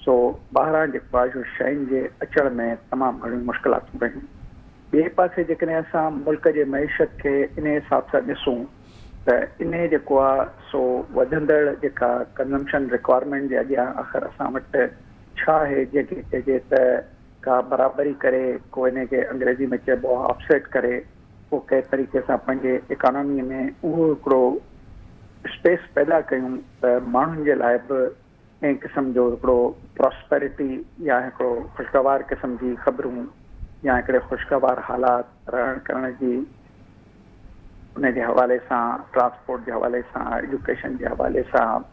سو ٻاهران جيڪو آهي سو شين جي اچڻ ۾ تمام گهڻيون مشڪلاتون رهيون. ٻئي پاسي جيڪڏهن اسان ملڪ جي معيشت کي انهي حساب سان ڏسون ته انهي جيڪو آهي سو وڌندڙ جيڪا ڪنزمپشن رڪوائرمينٽ جي اڳيان آخر اسان وٽ ڇا آهي جنهن کي چئجي ته ڪا برابري ڪري ڪو انهي کي انگريزي ۾ چئبو آهي آف سيٽ ڪري ڪو ڪنهن طريقي سان پنهنجي اڪانامي ۾ اهو هڪڙو اسپيس پيدا ڪيون ته ماڻهن جي لاء به ڪنهن قسم جو هڪڙو پراسپيرٽي يا هڪڙو خوشگوار قسم جي خبرون يا هڪڙي خوشگوار حالات رهڻ ڪرڻ جي ان جي حوالي سان ٽرانسپورٽ جي حوالي سان ايجوڪيشن جي حوالي سان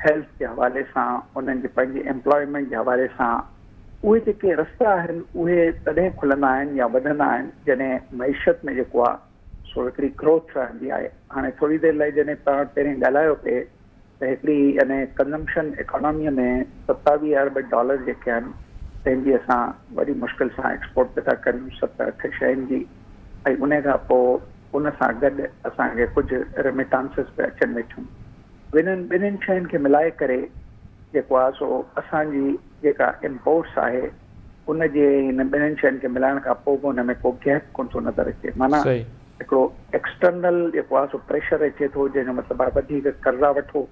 هيلٿ جي حوالي سان انهن جي پنهنجي ايمپلائمينٽ جي حوالي سان اهي جيڪي رستا آهن اهي تڏهن کلندا آهن يا وڌندا آهن جڏهن معيشت ۾ جيڪو آهي سو هڪڙي گروٿ رهندي آهي. هاڻي ٿوري دير لاء جڏهن پاڻ پهرين ڳالهايو پئي ته هڪڙي يعني ڪنزمپشن اڪاناميء ۾ 27 ارب ڊالر جيڪي آهن تنهن جي اسان وڏي مشڪل سان ايڪسپورٽ به ٿا ڪريون ست اٺ شين جي ۽ انهي کان پوء ان سان گڏ اسان کي ڪجهه ريميٽانسز به اچن ويٺيون. ٻنهن ٻنهين شين کي ملائي ڪري جيڪو آهي سو اسان جي جيڪا امپورٽس آهي ان جي هن ٻنهين شين کي ملائڻ کان پوء به ان ۾ ڪو گيپ ڪونه ٿو نظر اچي معنيٰ هڪڙو ايڪسٽرنل جيڪو آهي سو پريشر اچي ٿو جنهن جو مطلب آهي وڌيڪ قرضا وٺو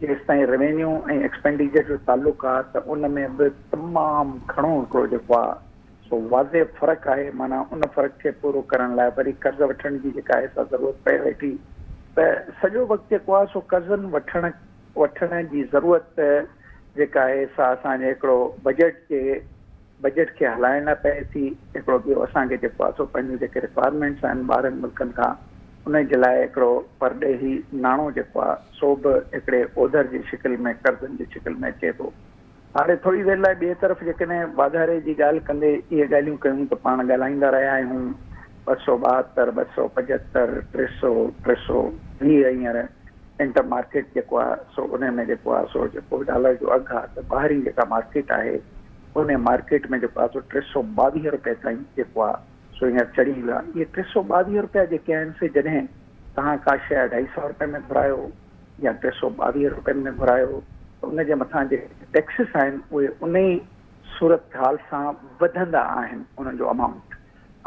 جيستائين روينيو ۽ ايڪسپينڊيچر جو تعلق آهي ته ان ۾ به تمام گهڻو هڪڙو جيڪو آهي سو واضح فرق آهي معنيٰ ان فرق کي پورو ڪرڻ لاء وري قرض وٺڻ جي جيڪا آهي سا ضرورت پئي ويٺي ته سڄو وقت جيڪو آهي سو قرضن وٺڻ وٺڻ جي ضرورت جيڪا آهي سا اسان جي هڪڙو بجيٽ جي بجيٽ کي هلائڻ لاء پئي ٿي هڪڙو ٻيو اسان کي جيڪو آهي سو پنهنجون جيڪي رڪوائرمينٽس آهن ٻاهرين ملڪن کان ان جي لاء هڪڙو پرڏيهي ناڻو جيڪو آهي سو به هڪڙي اوڌر جي شڪل ۾ قرضن جي شڪل ۾ اچي ٿو. هاڻي ٿوري دير لاء ٻئي طرف جيڪڏهن واڌاري جي ڳالهه ڪندي اهي ڳالهيون ڪيون ته پاڻ ڳالهائيندا رهيا آهيون 272، 275، 300، 320 هينئر انٽر مارڪيٽ جيڪو آهي سو انهي ۾ جيڪو آهي سو جيڪو ڊالر جو اگهه آهي ته ٻاهرين جيڪا مارڪيٽ آهي انهي مارڪيٽ ۾ جيڪو آهي سو 322 روپئي تائين جيڪو آهي سو هينئر چڙهي ويو آهي. اهي 322 روپيا جيڪي آهن سي جڏهن توهان ڪا شيء اڍائي سئو روپئي ۾ گهرايو يا 322 روپين ۾ گهرايو ته ان جي مٿان جيڪي ٽيڪسز آهن اهي ان ئي صورتحال سان وڌندا آهن انهن جو امائونٽ.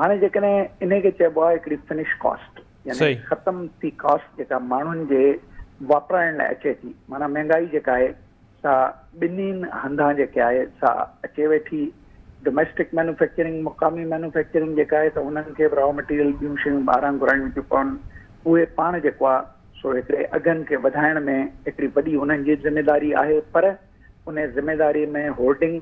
هاڻي جيڪڏهن انهي کي چئبو آهي هڪڙي فنش ڪاسٽ يعني ختم ٿي ڪاسٽ جيڪا ماڻهن جي واپرائڻ لاء اچي ٿي معنيٰ مهنگائي جيڪا آهي سا ٻنهين هنڌان جيڪي آهي سا اچي ويٺي ڊوميسٽڪ مينوفيڪچرنگ مقامي مينوفيڪچرنگ جيڪا آهي ته انهن کي به را مٽيريل ٻيون شيون ٻاهران گهرائڻيون ٿيون پون اهي پاڻ جيڪو آهي سو هڪڙي اگهن کي وڌائڻ ۾ هڪڙي وڏي انهن جي ذميداري آهي پر انهي ذميداري ۾ هورڊنگ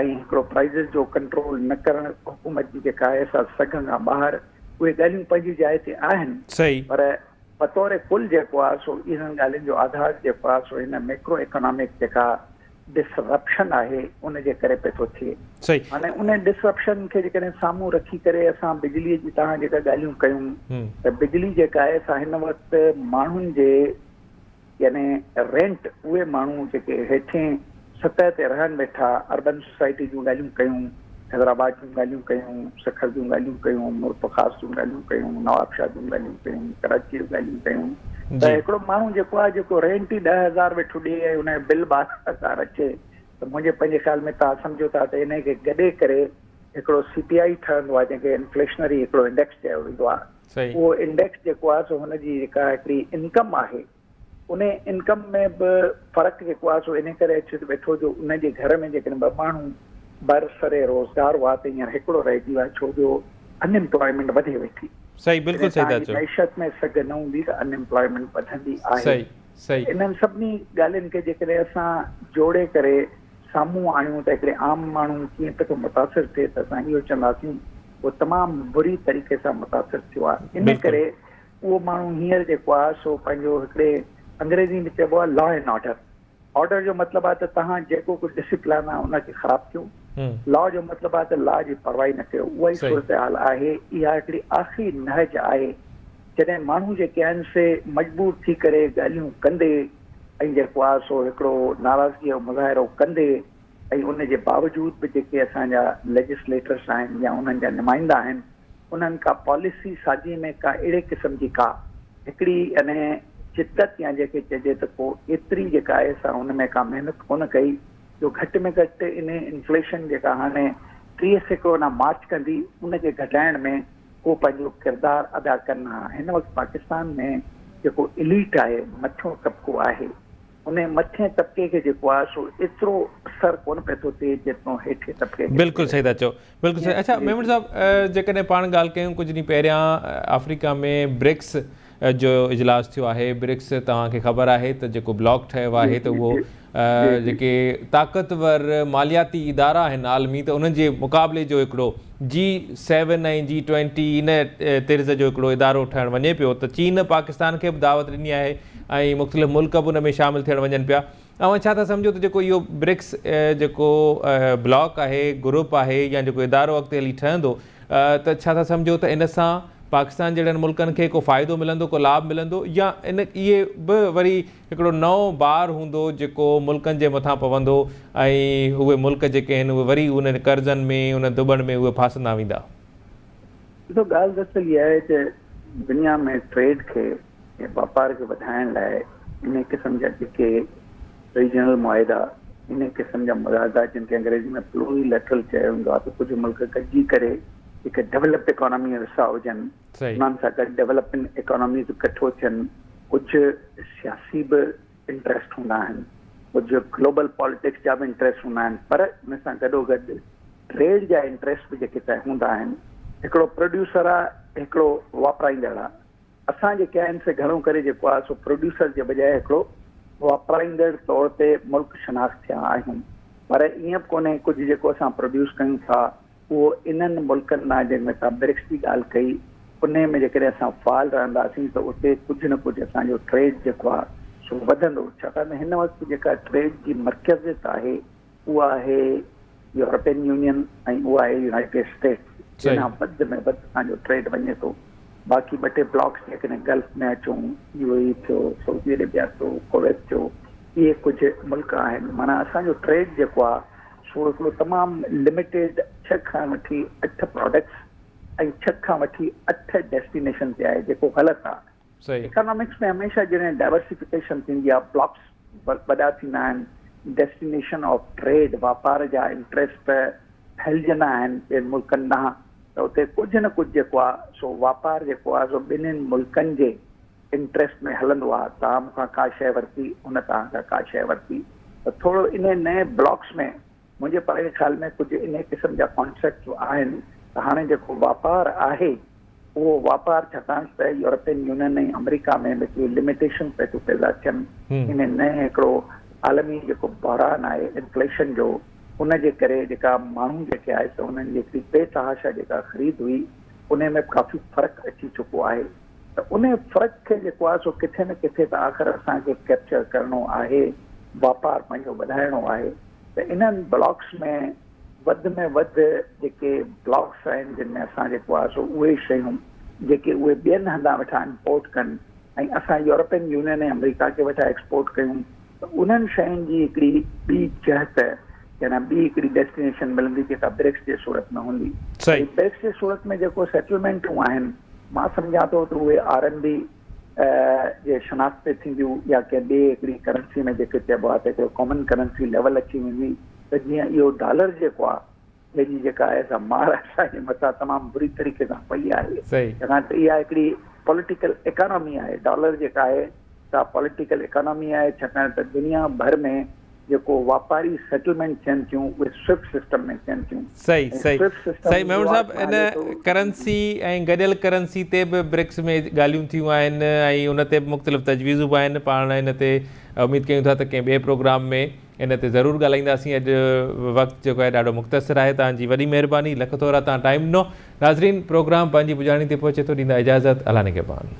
۽ هڪڙو پرائيزز جو ڪنٽرول نه ڪرڻ حڪومت جي جيڪا آهي سا سگهه کان ٻاهر اهي ڳالهيون پنهنجي جاء تي آهن پر بطور ڪل جيڪو آهي سو انهن ڳالهين جو آڌار جيڪو آهي سو هن ميڪرو اڪنامڪ جيڪا ڊسرپشن آهي ان جي ڪري پئي ٿو ٿئي. هاڻي ان ڊسرپشن کي جيڪڏهن سامهون رکي ڪري اسان بجلي جي توهان جيڪا ڳالهيون ڪيون ته بجلي جيڪا آهي سا هن وقت ماڻهن جي يعني رينٽ اهي ماڻهو جيڪي هيٺين سطح تي رهن ويٺا اربن سوسائٽي جون ڳالهيون ڪيون حيدرآباد جون ڳالهيون ڪيون سکر جون ڳالهيون ڪيون ميرپورخاص جون ڳالهيون ڪيون نوابشاهه جون ڳالهيون ڪيون ڪراچي جون ڳالهيون ڪيون ته هڪڙو ماڻهو جيڪو آهي جيڪو رينٽ ئي 10,000 ويٺو ڏئي ۽ ان جو بل 12,000 اچي ته منهنجي پنهنجي خيال ۾ توهان سمجهو ٿا ته انهي کي گڏي ڪري هڪڙو سي پي آئي ٺهندو آهي جنهن کي انفليشنري هڪڙو انڊيڪس چيو ويندو آهي اهو انڊيڪس جيڪو آهي سو هن جي جيڪا هڪڙي انڪم آهي انهي انڪم ۾ به فرق جيڪو آهي سو انهي ڪري اچي ويٺو جو ان جي گهر ۾ جيڪڏهن ٻه ماڻهو بر سر روزگار هئا ته هينئر هڪڙو رهجي ويو آهي ڇو جو ان امپلائمينٽ وڌي ويٺي. صحيح بلڪل صحيح ٿا چئو. معيشت ۾ سگهه نه هوندي ته ان امپلائمينٽ وڌندي آهي. صحيح صحيح. انهن سڀني ڳالهين کي جيڪڏهن اسان جوڙي ڪري سامهون آڻيون ته هڪڙي عام ماڻهو ڪيئن پيو ٿو متاثر ٿئي ته اسان اهو چونداسين اهو تمام بري طريقي سان متاثر ٿيو آهي ان ڪري اهو ماڻهو هينئر جيڪو آهي سو پنهنجو هڪڙي انگريزي ۾ چئبو آهي لا اينڊ آرڊر آرڊر جو مطلب آهي ته توهان جيڪو ڪجهه ڊسيپلان آهي ان کي خراب ڪيو، لا جو مطلب آهي ته لا جي پرواهه نه ڪيو، اها ئي صورتحال آهي، اها هڪڙي آخري نهج آهي جڏهن ماڻهو جيڪي آهن سي مجبور ٿي ڪري ڳالهيون ڪندي ۽ جيڪو آهي سو هڪڙو ناراضگي جو مظاهرو ڪندي ۽ ان جي باوجود به جيڪي اسان جا ليجسليٽرس آهن يا انهن جا نمائندا آهن انهن ڪا پاليسي سازي ۾ ڪا اهڙي قسم جي ڪا هڪڙي يعني جدت يا جنهن کي چئجي ته ڪو ايتري جيڪا آهي سا ان ۾ ڪا محنت ڪونه ڪئي جو گهٽ ۾ گهٽ انهي انفليشن جيڪا هاڻي 30% ڏانهن مارچ ڪندي ان کي گهٽائڻ ۾ ڪو پنهنجو ڪردار ادا ڪن ها. هن وقت پاڪستان ۾ جيڪو اليٽ آهي، مٿيون طبقو آهي، انهي مٿين طبقي کي جيڪو آهي سو ايترو اثر ڪونه پئي ٿو ٿئي جيترو هيٺين طبقي کي ٿئي بلڪل صحيح ٿا چئو. بلڪل صحيح. اڇا جي ميمڻ جي صاحب جيڪڏهن پاڻ ڳالهه ڪيون ڪجهه ڏينهن پهريان آفريڪا ۾ برڪس جو اجلاس ٿيو آهي برڪس توهان کي خبر آهي ته جيڪو بلاڪ ٺهيو جي آهي ته جي اهو جي جي جي جيڪي طاقتور مالياتي ادارا آهن عالمي ته انهن جي مقابلي جو هڪڙو جي سيون ۽ جي ٽوئنٽي ان طرز جو هڪڙو ادارو ٺهڻ وڃي پيو ته چين پاڪستان کي به دعوت ڏني آهي ۽ مختلف ملڪ به ان ۾ شامل ٿيڻ وڃن پيا اوهان ڇا ٿا سمجهو ته جيڪو اهو برڪس جيڪو بلاڪ آهي، گروپ آهي يا جيڪو ادارو اڳتي هلي ٺهندو ته ڇا ٿا سمجهو ته ان سان پاڪستان جهڙن ملڪن کي ڪو فائدو ملندو ڪو لاڀ ملندو يا ان اهي به وري هڪڙو نئون بار هوندو جيڪو ملڪن جي مٿان پوندو ۽ اهي ملڪ جيڪي آهن اهي وري انهن قرضن ۾ ان ڌٻڻ ۾ اهي ڦاسندا ويندا. ڏسو ڳالهه دراصل اها آهي ته دنيا ۾ ٽريڊ کي ۽ واپار کي وڌائڻ لاء انهي قسم جا جيڪي ريجنل معاهدا، انهي قسم جا مرادا جن کي انگريزي ۾ پلوري ليٽرل چيو ويندو آهي ته ڪجهه ملڪ گڏجي ڪري جيڪي ڊولپڊ اڪانومي جو حصا هجن انهن سان گڏ ڊولپنگ اڪانوميز به ڪٺو ٿين، ڪجهه سياسي به انٽريسٽ هوندا آهن، ڪجهه گلوبل پاليٽڪس جا به انٽريسٽ هوندا آهن پر ان سان گڏوگڏ ٽريڊ جا انٽريسٽ به جيڪي ته هوندا آهن. هڪڙو پروڊيوسر آهي، هڪڙو واپرائيندڙ آهي. اسان جيڪي آهن سي گهڻو ڪري جيڪو آهي سو پروڊيوسر جي بجاء هڪڙو واپرائيندڙ طور تي ملڪ شناخت ٿيا آهيون پر ائين به ڪونهي ڪجهه جيڪو اسان پروڊيوس ڪيون ٿا اهو انهن ملڪن ڏانهن جنهن ۾ توهان برڪس جي ڳالهه ڪئي انهي ۾ جيڪڏهن اسان فعال رهنداسين ته اتي ڪجهه نه ڪجهه اسان جو ٽريڊ جيڪو آهي سو وڌندو ڇاڪاڻ ته هن وقت جيڪا ٽريڊ جي مرڪزيت آهي اها آهي يورپين يونين ۽ اها آهي يونائيٽيڊ اسٽيٽس جنهن کان وڌ ۾ وڌ اسان جو ٽريڊ وڃي ٿو باقي ٻه ٽي بلاڪس جيڪڏهن گلف ۾ اچون يو اي اي ٿيو سعودي عربيا ٿيو ڪويت ٿيو اهي ڪجهه ملڪ آهن معنيٰ اسان جو ٽريڊ جيڪو آهي سو هڪڙو تمام لميٽيڊ ڇهه کان وٺي اٺ پراڊڪٽس ۽ ڇهه کان وٺي اٺ ڊيسٽينيشن تي آهي جيڪو غلط آهي اڪانامڪس ۾ هميشه جڏهن ڊائورسيفڪيشن ٿيندي آهي بلاڪس وڏا ٿيندا آهن ڊيسٽينيشن آف ٽريڊ واپار جا انٽريسٽ ڦهلجندا آهن ٻين ملڪن ڏانهن ته اتي ڪجهه نه ڪجهه جيڪو آهي سو واپار جيڪو آهي سو ٻنهين ملڪن جي انٽريسٽ ۾ هلندو آهي توهان مون کان ڪا شيء ورتي هن توهان کان ڪا شيء ورتي ته ٿورو انهي نئين بلاڪس ۾ منهنجي پنهنجي خيال ۾ ڪجهه انهي قسم جا ڪانسيپٽس آهن ته هاڻي جيڪو واپار آهي اهو واپار ڇاڪاڻ ته يورپين يونين ۽ آمريڪا ۾ به ڪي لميٽيشنز پئي ٿيون پيدا ٿين ان نئين هڪڙو عالمي جيڪو بحران آهي انفليشن جو ان جي ڪري جيڪا ماڻهو جيڪي آهي سو انهن جي هڪڙي بي تحاشا جيڪا خريد هئي انهي ۾ به ڪافي فرق اچي چڪو آهي ته انهي فرق کي جيڪو آهي سو ڪٿي نه ڪٿي ته آخر اسان کي ڪيپچر ڪرڻو آهي واپار پنهنجو وڌائڻو آهي ته انهن بلاڪس ۾ وڌ ۾ وڌ جيڪي بلاڪس آهن جن ۾ اسان جيڪو آهي سو اهي شيون جيڪي اهي ٻين هنڌان ويٺا امپورٽ ڪن ۽ اسان يورپين يونين ۽ آمريڪا کي ويٺا ايڪسپورٽ ڪيون ته انهن شين جي هڪڙي ٻي جهت يعني ٻي هڪڙي ڊيسٽينيشن ملندي جيڪا برڪس جي صورت ۾ هوندي. برڪس جي صورت ۾ جيڪو سيٽلمينٽون آهن مان سمجهان ٿو ته اهي آر ايم بي جي شناخت تي ٿينديون يا ڪنهن ٻي هڪڙي ڪرنسي ۾ جيڪي چئبو آهي ته هڪڙو ڪامن ڪرنسي ليول اچي ويندي ته جيئن اهو ڊالر جيڪو آهي جنهن جي جيڪا آهي سا مار اسان جي مٿان تمام بري طريقي سان پئي آهي ڇاڪاڻ ته اها هڪڙي پوليٽيڪل اڪانامي آهي ڊالر جيڪا آهي سا پوليٽيڪل اڪانامي آهي ڇاڪاڻ ته دنيا ڀر ۾ جيڪو واپاري سيٽلمينٽ ٿين ٿيون اهي سوئفٽ سسٽم ۾ ٿين ٿيون صحيح ۽ صحيح سوئفٽ سسٽم صحيح ميمڻ نيويارڪ صاحب مان ان هلي ٿو. ڪرنسي ۽ گڏيل ڪرنسي تي به برڪس ۾ ڳالهيون ٿيون آهن ۽ ان تي به مختلف تجويزون به آهن پاڻ ان تي اميد ڪيون ٿا ته ڪنهن ٻئي پروگرام ۾ ان تي ضرور ڳالهائينداسين اڄ وقت جيڪو آهي ڏاڍو مختصر آهي توهان جي وڏي مهرباني لک ٿورا توهان ٽائيم ڏنو ناظرين پروگرام پنهنجي پڄاڻي تي پهچي ٿو ڏيندا اجازت الله نگهبان.